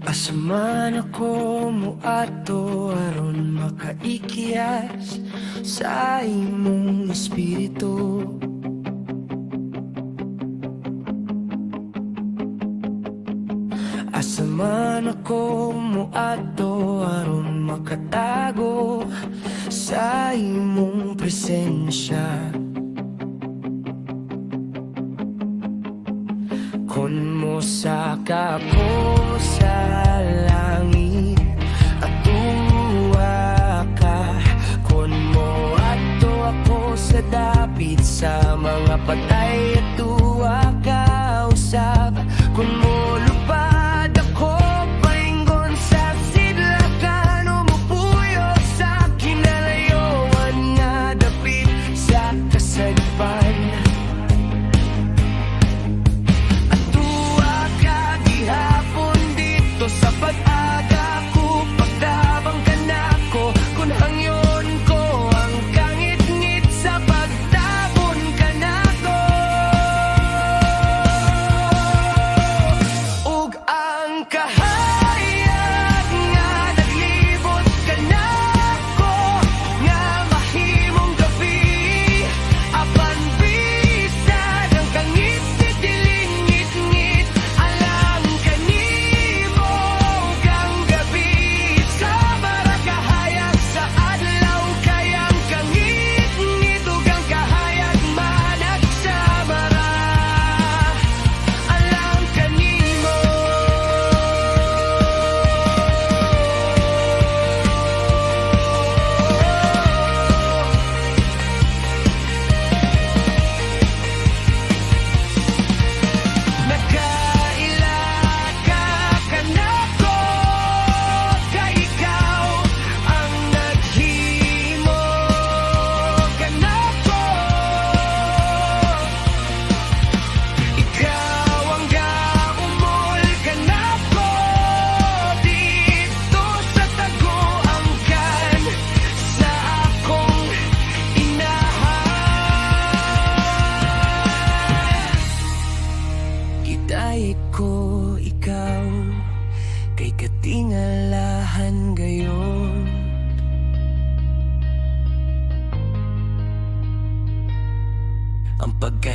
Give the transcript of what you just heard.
Asa man ako moadto aron makaikiyas sa imong espiritu? Asa man ako moadto aron makatago sa imong presensya? Kon mosaka ko sa langit, atua ka. Kon moadto ako sa dapit sa mga patay, atua ka usab. Kon molupad ako paingon sa sidlakan o mopuyo sa kinalayoan nga dapit sa kasadpan, atua ka gihapon didto sa pag-aga ko, pagtabang kanako. Kung hangyon ko ang kangitngit, sa pagtabon kanako. Ug ang kahayag nga naglibot kanako, nga mahimong gabii, apan bisan ang kangitngit dili ngitngit alang kanimo. Ug ang gabii sama ra kahayag sa adlaw, kay ang kangitngit ug ang kahayag managsama ra alang kanimo. Nakaila ka kanako, kay ikaw ang naghimo kanako. Ikaw ang gaumol kanako didto sa taguangkan sa akong inahan. Gidayeg ko ikaw kay katingalahan gayon. Ang pagka